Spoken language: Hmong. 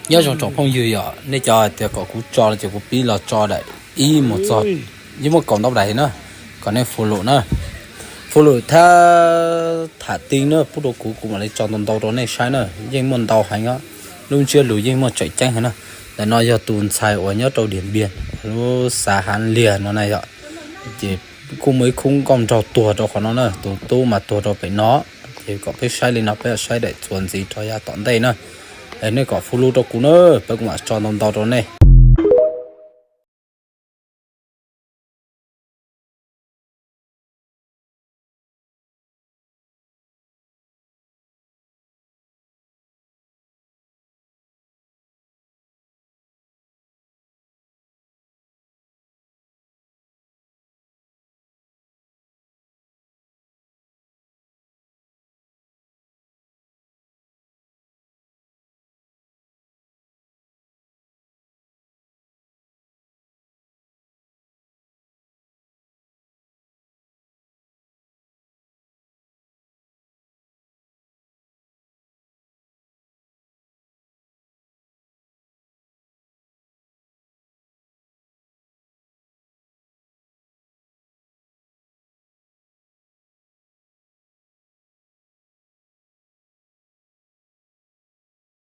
Nyob zoo tsoom phooj ywg yom, nej cov hais tias kom kuv tso no ces kuv pib los tso daim ib mus txog, yeej muaj kaum ntau daim na, kom nej follow na. Follow thab tham ti na pub rau kuv, kuv mam li tso ntau ntau rau nej saib na. Yeej muaj ntau heev os, lub ntsiab lus yeej muaj tseem ceeb heev na. Ntawm no yog tus ntxhais uas nyob rau Diam Npias, lub xav Hav Liag no na yom. Ces kuj muaj ib khub nkauj nraug tuag rau qhov no na, tus tub mas tuag rau pem no. Ces kom peb saib li no peb saib daim txuas ntxiv rau yav tom ntej na. Es nej kom follow rau kuv na, peb kuv mam tso ntau ntau rau nej.